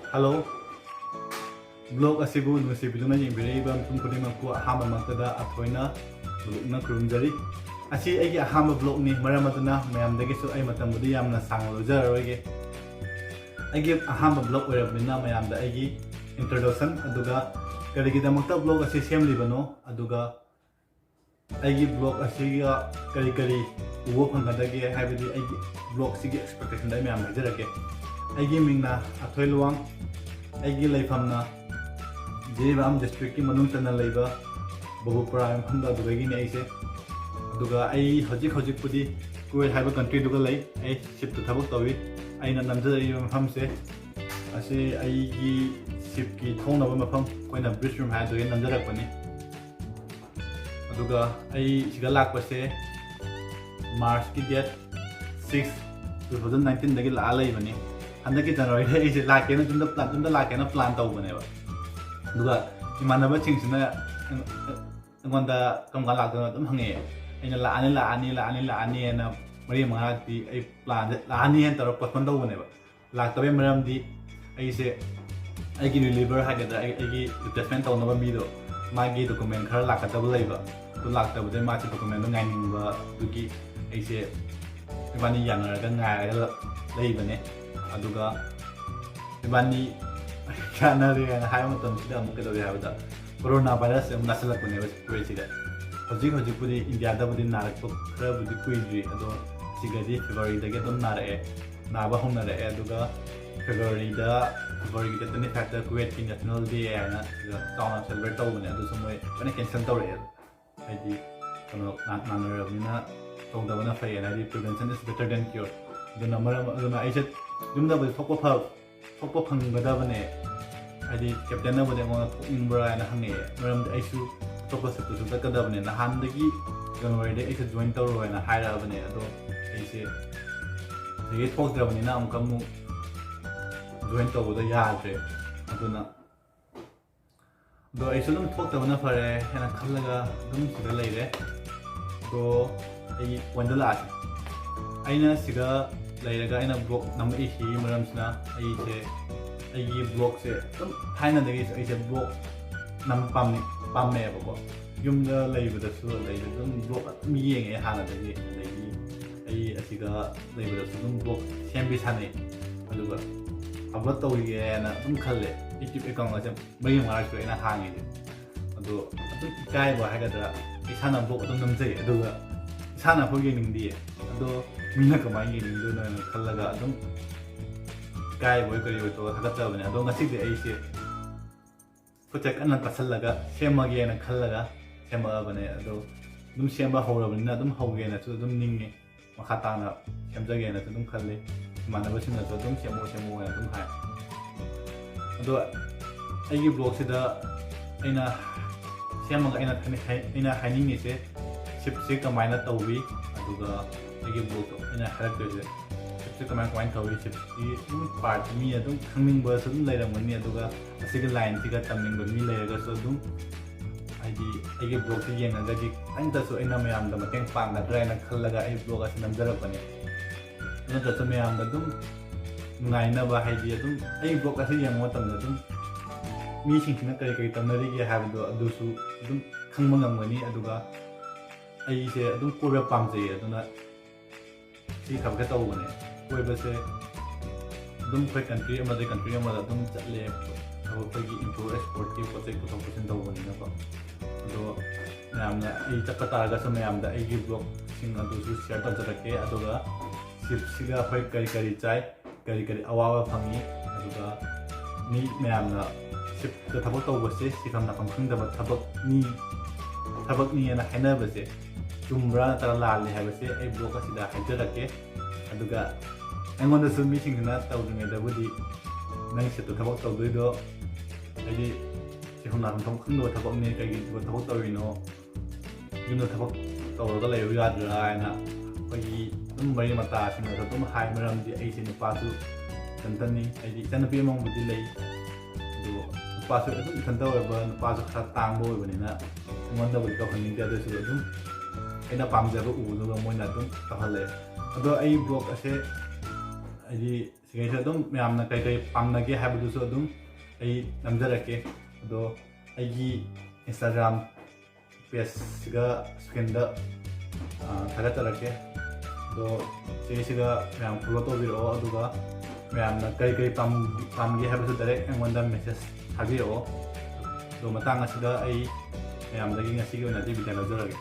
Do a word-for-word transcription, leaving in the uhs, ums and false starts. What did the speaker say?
Hello, vlog ꯑꯁꯤꯕꯨ ꯅꯨꯡꯁꯤꯕꯤꯗꯨꯅ ꯌꯦꯡꯕꯤꯔꯛꯏꯕ ꯃꯤꯄꯨꯝ ꯈꯨꯗꯤꯡꯃꯛꯄꯨ ꯑꯍꯥꯟꯕꯃꯛꯇꯗ ꯑꯊꯣꯏꯅ ꯃꯕꯨꯛꯅ ꯈꯨꯔꯨꯝꯖꯔꯤ꯫ ꯑꯁꯤ ꯑꯩꯒꯤ ꯑꯍꯥꯟꯕ vlogꯅꯤ, ꯃꯔꯝ ꯑꯗꯨꯅ ꯃꯌꯥꯝꯗꯒꯤꯁꯨ ꯑꯩ ꯃꯇꯝꯕꯨꯗꯤ ꯌꯥꯝꯅ ꯁꯥꯡꯅ ꯂꯧꯖꯔꯔꯣꯏꯒꯦ꯫ ꯑꯩꯒꯤ ꯑꯍꯥꯟꯕ vlog ꯑꯣꯏꯔꯕꯅꯤꯅ ꯃꯌꯥꯝꯗ ꯑꯩꯒꯤ introduction ꯑꯗꯨꯒ ꯀꯔꯤꯒꯤꯗꯃꯛꯇ vlog ꯑꯁꯤ ꯁꯦꯝꯂꯤꯕꯅꯣ, ꯑꯗꯨꯒ ꯑꯩꯒꯤ vlog ꯑꯁꯤꯒ ꯀꯔꯤ ꯀꯔꯤ ꯎꯕ ꯐꯪꯒꯗꯒꯦ ꯍꯥꯏꯕꯗꯤ ꯑꯩꯒꯤ vlogꯁꯤꯒꯤ expectationꯗ ꯑꯩ ꯃꯌꯥꯝ ꯍꯥꯏꯖꯔꯛꯀꯦ꯫ ꯑꯩꯒꯤ ꯃꯤꯡꯅ ꯑꯊꯣꯏ ꯂꯨꯋꯥꯡ, ꯑꯩꯒꯤ ꯂꯩꯐꯝꯅ ꯖꯤꯔꯤꯕꯥꯝ districtꯀꯤ ꯃꯅꯨꯡ ꯆꯟꯅ ꯂꯩꯕ ꯕꯕꯨꯄꯨꯔꯥ ꯃꯐꯝꯗ ꯑꯗꯨꯗꯒꯤꯅꯦ ꯑꯩꯁꯦ꯫ ꯑꯗꯨꯒ ꯑꯩ ꯍꯧꯖꯤꯛ ꯍꯧꯖꯤꯛꯄꯨꯗꯤ ꯀꯨꯋꯦꯠ ꯍꯥꯏꯕ countryꯗꯨꯒ ꯂꯩ꯫ ꯑꯩ shipꯇ ꯊꯕꯛ ꯇꯧꯏ꯫ ꯑꯩꯅ ꯅꯝꯖꯔꯛꯏꯕ ꯃꯐꯝꯁꯦ ꯑꯁꯤ ꯑꯩꯒꯤ shipꯀꯤ ꯊꯣꯡꯅꯕ ꯃꯐꯝ, ꯑꯩꯈꯣꯏꯅ bridge room ꯍꯥꯏꯗꯨꯒꯤ ꯅꯝꯖꯔꯛꯄꯅꯤ꯫ ꯑꯗꯨꯒ ꯑꯩ ꯁꯤꯗ ꯂꯥꯛꯄꯁꯦ Marchꯀꯤ date six, two thousand nineteenꯗꯒꯤ ꯂꯥꯛꯑ ꯂꯩꯕꯅꯤ꯫ ꯍꯟꯗꯛꯀꯤ Januaryꯗ ꯑꯩꯁꯦ ꯂꯥꯛꯀꯦꯅ ꯌꯨꯝꯗ plan, ꯌꯨꯝꯗ ꯂꯥꯛꯀꯦꯅ plan ꯇꯧꯕꯅꯦꯕ꯫ ꯑꯗꯨꯒ ꯏꯃꯥꯟꯅꯕꯁꯤꯡꯁꯤꯅ ꯑꯩꯉꯣꯟꯗ "ꯀꯔꯝ ꯀꯥꯟ ꯂꯥꯛꯇꯣꯏꯅꯣ?" ꯑꯗꯨꯝ ꯍꯪꯉꯛꯑꯦ꯫ ꯑꯩꯅ "ꯂꯥꯛꯑꯅꯤ, ꯂꯥꯛꯑꯅꯤ, ꯂꯥꯛꯑꯅꯤ, ꯂꯥꯛꯑꯅꯤ" ꯍꯥꯏꯅ ꯃꯔꯤ ꯃꯉꯥꯔꯛꯇꯤ ꯑꯩ planꯁꯦ ꯂꯥꯛꯑꯅꯤ ꯍꯥꯏꯅ ꯇꯧꯔꯒ postpone ꯇꯧꯕꯅꯦꯕ꯫ ꯂꯥꯛꯇꯕꯩ ꯃꯔꯝꯗꯤ ꯑꯩꯁꯦ ꯑꯩꯒꯤ reliever ꯍꯥꯏꯒꯗ꯭ꯔꯥ, ꯑꯩ, ꯑꯩꯒꯤ replacement ꯇꯧꯅꯕ ꯃꯤꯗꯣ, ꯃꯥꯒꯤ document ꯈꯔ ꯂꯥꯛꯀꯗꯕ ꯂꯩꯕ꯫ ꯑꯗꯨ ꯂꯥꯛꯇꯕꯗꯩ ꯃꯥꯁꯦ documentꯗꯣ ꯉꯥꯏꯅꯤꯡꯕꯗꯨꯒꯤ ꯑꯩꯁꯦ ꯏꯕꯥꯅꯤ ꯌꯥꯅꯔꯒ ꯉꯥꯏꯔꯒ ꯂꯩꯕꯅꯦ꯫ ꯑꯗꯨꯒ ꯏꯕꯥꯅꯤ ꯌꯥꯅꯔꯦ ꯍꯥꯏꯅ ꯍꯥꯏꯕ ꯃꯇꯝꯁꯤꯗ ꯑꯃꯨꯛ ꯀꯩꯗꯧꯔꯦ ꯍꯥꯏꯕꯗ, corona virusꯁꯦ ꯑꯃꯨꯛ ꯅꯥꯁꯤꯜꯂꯛꯄꯅꯦꯕ ꯀꯨꯋꯦꯠꯁꯤꯗ꯫ ꯍꯧꯖꯤꯛ ꯍꯧꯖꯤꯛꯄꯨꯗꯤ ꯏꯟꯗꯤꯌꯥꯗꯕꯨꯗꯤ ꯅꯥꯔꯛꯄ ꯈꯔꯕꯨꯗꯤ ꯀꯨꯏꯗ꯭ꯔꯤ, ꯑꯗꯣ ꯁꯤꯒꯗꯤ Februaryꯗꯒꯤ ꯑꯗꯨꯝ ꯅꯥꯔꯛꯑꯦ, ꯅꯥꯕ ꯍꯧꯅꯔꯛꯑꯦ꯫ ꯑꯗꯨꯒ Februaryꯗ, Februaryꯒꯤ date twenty fiveꯇ ꯀꯨꯋꯦꯠꯀꯤ National Day ꯍꯥꯏꯅ ꯁꯤꯗ ꯆꯥꯎꯅ celebrate ꯇꯧꯕꯅꯦ, ꯑꯗꯨꯁꯨ ꯃꯣꯏ ꯂꯣꯏꯅ cancel ꯇꯧꯔꯛꯑꯦ꯫ ꯍꯥꯏꯗꯤ ꯀꯩꯅꯣ ꯅꯥ-, ꯅꯥꯅꯔꯕꯅꯤꯅ ꯇꯧꯗꯕꯅ ꯐꯩꯌꯦꯅ, ꯍꯥꯏꯗꯤ "Prevention is better than cure"꯫ ꯑꯗꯨꯅ ꯃꯔꯝ, ꯑꯗꯨꯅ ꯑꯩꯁꯦ ꯌꯨꯝꯗꯕꯨꯗꯤ ꯊꯣꯛꯄ ꯐ-, ꯊꯣꯛꯄ ꯐꯪꯒꯗꯕꯅꯦ꯫ ꯍꯥꯏꯗꯤ captainꯅꯕꯨꯗꯤ ꯑꯩꯉꯣꯟꯗ "ꯊꯣꯛꯅꯤꯡꯕ꯭ꯔꯥ?" ꯍꯥꯏꯅ ꯍꯪꯉꯛꯑꯦ, ꯃꯔꯝꯗꯤ ꯑꯩꯁꯨ ꯑꯇꯣꯞꯄ shipꯇꯁꯨ ꯆꯠꯀꯗꯕꯅꯦ꯫ ꯅꯍꯥꯟꯗꯒꯤ Januaryꯗ ꯑꯩꯁꯦ join ꯇꯧꯔꯣ ꯍꯥꯏꯅ ꯍꯥꯏꯔꯛꯑꯕꯅꯦ, ꯑꯗꯣ ꯑꯩꯁꯦ ꯁꯤꯗꯒꯤ ꯊꯣꯛꯇ꯭ꯔꯕꯅꯤꯅ ꯑꯃꯨꯛꯀ ꯑꯃꯨꯛ join ꯇꯧꯕꯗꯣ ꯌꯥꯗ꯭ꯔꯦ꯫ ꯑꯗꯨꯅ ꯑꯗꯣ ꯑꯩꯁꯨ ꯑꯗꯨꯝ ꯊꯣꯛꯇꯕꯅ ꯐꯔꯦ ꯍꯥꯏꯅ ꯈꯜꯂꯒ ꯑꯗꯨꯝ ꯁꯤꯗ ꯂꯩꯔꯦ꯫ ꯑꯗꯣ ꯑꯩ pointꯇ ꯂꯥꯛꯑꯒꯦ꯫ ꯑꯩꯅ ꯁꯤꯗ ꯂꯩꯔꯒ ꯑꯩꯅ vlog ꯅꯝꯃꯛꯏꯁꯤꯒꯤ ꯃꯔꯝꯁꯤꯅ ꯑꯩꯁꯦ ꯑꯩꯒꯤ ꯕ꯭ꯂꯣꯛꯁꯦ ꯑꯗꯨꯝ ꯊꯥꯏꯅꯗꯒꯤꯁꯨ ꯑꯩꯁꯦ ꯕ꯭ꯂꯣꯛ ꯅꯝ ꯄꯥꯝꯃꯦ ꯄꯥꯝꯃꯦꯕꯀꯣ꯫ ꯌꯨꯝꯗ ꯂꯩꯕꯗꯁꯨ, ꯑꯗꯩꯗꯤ ꯑꯗꯨꯝ ꯕ꯭ꯂꯣꯛ ꯑꯗꯨꯝ ꯌꯦꯡꯉꯦ ꯍꯥꯟꯅꯗꯒꯤ꯫ ꯑꯗꯒꯤ ꯑꯩ ꯑꯁꯤꯗ ꯂꯩꯕꯗꯁꯨ ꯑꯗꯨꯝ ꯕ꯭ꯂꯣꯛ ꯁꯦꯝꯕꯤ ꯁꯥꯟꯅꯩ꯫ ꯑꯗꯨꯒ ꯑꯞꯂꯣꯗ ꯇꯧꯔꯤꯒꯦꯅ ꯑꯗꯨꯝ ꯈꯜꯂꯦ꯫ ꯌꯨꯇ꯭ꯌꯨꯕ ꯑꯦꯀꯥꯎꯟ ꯑꯁꯦ ꯃꯔꯤ ꯃꯉꯥꯔꯛ ꯁꯨꯔꯦ ꯑꯩꯅ ꯍꯥꯡꯉꯤꯁꯦ꯫ ꯑꯗꯣ ꯑꯗꯨꯝ ꯏꯀꯥꯏꯕ ꯍꯥꯏꯒꯗ꯭ꯔꯥ, ꯏꯁꯥꯅ ꯕ꯭ꯂꯣꯛ ꯑꯗꯨꯝ ꯅꯝꯖꯩ꯫ ꯑꯗꯨꯒ ꯏꯁꯥꯅ ꯑꯃꯐꯥꯎ ꯌꯦꯡꯅꯤꯡꯗꯦ꯫ ꯑꯗꯣ ꯃꯤꯅ ꯀꯃꯥꯏꯅ ꯌꯦꯡꯅꯤꯡꯗꯣꯏꯅꯣꯅ ꯈꯜꯂꯒ ꯑꯗꯨꯝ ꯏꯀꯥꯏꯕꯣꯏ ꯀꯔꯤꯕꯣꯏ ꯇꯧꯔꯒ ꯊꯥꯒꯠꯆꯕꯅꯦ꯫ ꯑꯗꯣ ꯉꯁꯤꯗꯤ ꯑꯩꯁꯦ ꯈꯨꯠꯁꯦ ꯀꯟꯅ ꯇꯥꯁꯜꯂꯒ ꯁꯦꯝꯃꯒꯦꯅ ꯈꯜꯂꯒ ꯁꯦꯝꯃꯛꯑꯕꯅꯦ꯫ ꯑꯗꯣ ꯑꯗꯨꯝ ꯁꯦꯝꯕ ꯍꯧꯔꯕꯅꯤꯅ ꯑꯗꯨꯝ ꯍꯧꯒꯦꯅꯁꯨ ꯑꯗꯨꯝ ꯅꯤꯡꯉꯦ꯫ ꯃꯈꯥ ꯇꯥꯅ ꯁꯦꯝꯖꯒꯦꯅꯁꯨ ꯑꯗꯨꯝ ꯈꯜꯂꯤ꯫ ꯏꯃꯥꯟꯅꯕꯁꯤꯡꯅꯁꯨ ꯑꯗꯨꯝ "ꯁꯦꯝꯃꯣ, ꯁꯦꯝꯃꯣ" ꯍꯥꯏꯅ ꯑꯗꯨꯝ ꯍꯥꯏ꯫ ꯑꯗꯣ ꯑꯩꯒꯤ ꯕ꯭ꯂꯣꯛꯁꯤꯗ ꯑꯩꯅ ꯁꯦꯝꯃꯒ ꯑꯩꯅ ꯍꯥꯏꯅꯤꯡ-, ꯍꯥꯏ-, ꯑꯩꯅ ꯍꯥꯏꯅꯤꯡꯉꯤꯁꯦ, ꯁꯤꯞꯁꯦ ꯀꯃꯥꯏꯅ ꯇꯧꯏ, ꯑꯗꯨꯒ ꯑꯩꯒꯤ ꯕ꯭ꯂꯣꯛꯇꯣ ꯑꯩꯅ ꯍꯥꯏꯔꯛꯇꯣꯏꯁꯦ, ꯁꯤꯞꯁꯦ ꯀꯃꯥꯏ, ꯀꯃꯥꯏꯅ ꯇꯧꯏ, ꯁꯤꯞꯁꯤ ꯑꯗꯨꯝ ꯄꯥꯔꯠꯁꯦ ꯃꯤ ꯑꯗꯨꯝ ꯈꯪꯅꯤꯡꯕꯁꯨ ꯑꯗꯨꯝ ꯂꯩꯔꯝꯒꯅꯤ꯫ ꯑꯗꯨꯒ ꯑꯁꯤꯒꯤ ꯂꯥꯏꯟꯁꯤꯒ ꯇꯝꯅꯤꯡꯕ ꯃꯤ ꯂꯩꯔꯒꯁꯨ ꯑꯗꯨꯝ, ꯍꯥꯏꯗꯤ, ꯑꯩꯒꯤ ꯕ꯭ꯂꯣꯛꯁꯦ ꯌꯦꯡꯉꯒꯗꯤ ꯈꯤꯇꯪꯇꯁꯨ ꯑꯩꯅ ꯃꯌꯥꯝꯗ ꯃꯇꯦꯡ ꯄꯥꯡꯒꯗ꯭ꯔꯥ ꯍꯥꯏꯅ ꯈꯜꯂꯒ ꯑꯩ ꯕ꯭ꯂꯣꯛ ꯑꯁꯤ ꯅꯝꯖꯔꯛꯄꯅꯦ꯫ ꯑꯗꯨ ꯅꯠꯇ꯭ꯔꯁꯨ ꯃꯌꯥꯝꯗ ꯑꯗꯨꯝ ꯅꯨꯡꯉꯥꯏꯅꯕ, ꯍꯥꯏꯗꯤ, ꯑꯗꯨꯝ ꯑꯩ ꯕ꯭ꯂꯣꯛ ꯑꯁꯤ ꯌꯦꯡꯕ ꯃꯇꯝꯗ ꯑꯗꯨꯝ ꯃꯤꯁꯤꯡꯁꯤꯅ ꯀꯔꯤ ꯀꯔꯤ ꯇꯧꯅꯔꯤꯒꯦ ꯍꯥꯏꯕꯗꯣ ꯑꯗꯨꯁꯨ ꯑꯗꯨꯝ ꯈꯪꯕ ꯉꯝꯒꯅꯤ꯫ ꯑꯗꯨꯒ ꯑꯩꯁꯦ ꯑꯗꯨꯝ ꯀꯣꯏꯕ ꯄꯥꯝꯖꯩꯌꯦ, ꯑꯗꯨꯅ ꯁꯤ ꯊꯕꯛꯁꯦ ꯇꯧꯕꯅꯦ꯫ ꯀꯣꯏꯕꯁꯦ ꯑꯗꯨꯝ ꯑꯩꯈꯣꯏ ꯀꯟꯇ꯭ꯔꯤ ꯑꯃꯗꯒꯤ ꯀꯟꯇ꯭ꯔꯤ ꯑꯃꯗ ꯑꯗꯨꯝ ꯆꯠꯂꯦ꯫ ꯑꯗꯣ ꯑꯩꯈꯣꯏꯒꯤ ꯏꯝꯄꯣꯔꯠ ꯑꯦꯛꯁꯄꯣꯔꯠꯀꯤ ꯄꯣꯠ ꯆꯩ ꯄꯨꯊꯣꯛ ꯄꯨꯁꯤꯟ ꯇꯧꯕꯅꯤꯅꯀꯣ꯫ ꯑꯗꯣ ꯃꯌꯥꯝꯅ, ꯑꯩ ꯆꯠꯄ ꯇꯥꯔꯒꯁꯨ ꯃꯌꯥꯝꯗ ꯑꯩꯒꯤ ꯕ꯭ꯂꯣꯛꯁꯤꯡ ꯑꯗꯨꯁꯨ ꯁꯤꯌꯔ ꯇꯧꯖꯔꯛꯀꯦ꯫ ꯑꯗꯨꯒ ꯁꯤꯞꯁꯤꯒ ꯑꯩꯈꯣꯏ ꯀꯔꯤ ꯀꯔꯤ ꯆꯥꯏ, ꯀꯔꯤ ꯀꯔꯤ ꯑꯋꯥꯕ ꯐꯪꯉꯤ, ꯑꯗꯨꯒ ꯃꯤ ꯃꯌꯥꯝꯅ ꯁꯤꯞꯇ ꯊꯕꯛ ꯇꯧꯕꯁꯦ ꯁꯤꯐꯝ ꯅꯥꯐꯝ ꯈꯪꯗꯕ ꯊꯕꯛꯅꯤ, ꯊꯕꯛꯅꯤ ꯍꯥꯏꯅ ꯍꯥꯏꯅꯕꯁꯦ ꯆꯨꯝꯕ꯭ꯔꯥ ꯅꯠꯇ꯭ꯔꯒ ꯂꯥꯜꯂꯤ ꯍꯥꯏꯕꯁꯦ ꯑꯩ ꯕ꯭ꯂꯣꯛ ꯑꯁꯤꯗ ꯍꯥꯏꯖꯔꯛꯀꯦ꯫ ꯑꯗꯨꯒ ꯑꯩꯉꯣꯟꯗꯁꯨ ꯃꯤꯁꯤꯡꯁꯤꯅ ꯇꯧꯗ꯭ꯔꯤꯉꯩꯗꯕꯨꯗꯤ, "ꯅꯪ ꯁꯤꯞꯇ ꯊꯕꯛ ꯇꯧꯗꯣꯏꯗꯣ ꯍꯥꯏꯗꯤ ꯁꯤꯐꯝ ꯅꯥꯐꯝ ꯈꯪꯗꯕ ꯊꯕꯛꯅꯤ, ꯀꯩꯒꯤ ꯊꯕꯛ ꯇꯧꯔꯤꯅꯣ? ꯌꯨꯝꯗ ꯊꯕꯛ ꯇꯧꯔꯒ ꯂꯩꯕ ꯌꯥꯗ꯭ꯔꯥ?" ꯍꯥꯏꯅ ꯑꯩꯈꯣꯏꯒꯤ ꯑꯗꯨꯝ ꯃꯔꯤ ꯃꯇꯥꯁꯤꯡꯅꯁꯨ ꯑꯗꯨꯝ ꯍꯥꯏ꯫ ꯃꯔꯝꯗꯤ ꯑꯩꯁꯦ ꯅꯨꯄꯥꯁꯨ ꯏꯊꯟꯇꯅꯤ, ꯍꯥꯏꯗꯤ ꯏꯆꯟꯅꯨꯄꯤ ꯑꯃꯕꯨꯗꯤ ꯂꯩ, ꯑꯗꯣ ꯅꯨꯄꯥꯁꯨ ꯑꯗꯨꯝ ꯏꯊꯟꯇ ꯑꯣꯏꯕ, ꯅꯨꯄꯥꯁꯨ ꯈꯔ ꯇꯥꯡꯕ ꯑꯣꯏꯕꯅꯤꯅ ꯑꯩꯉꯣꯟꯗꯕꯨꯗꯤ ꯇꯧꯍꯟꯅꯤꯡꯗꯦ꯫ ꯑꯗꯨꯁꯨ ꯑꯗꯨꯝ ꯑꯩꯅ ꯄꯥꯝꯖꯕ ꯎꯕꯗꯨꯒ ꯃꯣꯏꯅ ꯑꯗꯨꯝ ꯇꯧꯍꯜꯂꯦ꯫ ꯑꯗꯣ ꯑꯩ ꯕ꯭ꯂꯣꯛ ꯑꯁꯦ ꯍꯥꯏꯗꯤ ꯁꯤꯈꯩꯁꯤꯗ ꯑꯗꯨꯝ ꯃꯌꯥꯝꯅ ꯀꯩ ꯀꯩ ꯄꯥꯝꯅꯒꯦ ꯍꯥꯏꯕꯗꯨꯁꯨ ꯑꯗꯨꯝ ꯑꯩ ꯅꯝꯖꯔꯛꯀꯦ꯫ ꯑꯗꯣ ꯑꯩꯒꯤ Instagram pageꯁꯤꯒ screenꯗ ꯊꯥꯒꯠꯆꯔꯛꯀꯦ꯫ ꯑꯗꯣ ꯁꯤꯒꯤꯁꯤꯒ ꯃꯌꯥꯝ follow ꯇꯧꯕꯤꯔꯛꯑꯣ꯫ ꯑꯗꯨꯒ ꯃꯌꯥꯝꯅ ꯀꯔꯤ ꯀꯔꯤ ꯄꯥꯝ ꯄꯥꯝꯒꯦ ꯍꯥꯏꯕꯁꯨ direct ꯑꯩꯉꯣꯟꯗ message ꯊꯥꯕꯤꯔꯛꯑꯣ꯫ ꯑꯗꯣ ꯃꯇꯥꯡ ꯑꯁꯤꯗ ꯑꯩ ꯃꯌꯥꯝꯗꯒꯤ ꯉꯁꯤꯒꯤ ꯑꯣꯏꯅꯗꯤ ꯕꯤꯗꯥꯏ ꯂꯧꯖꯔꯒꯦ꯫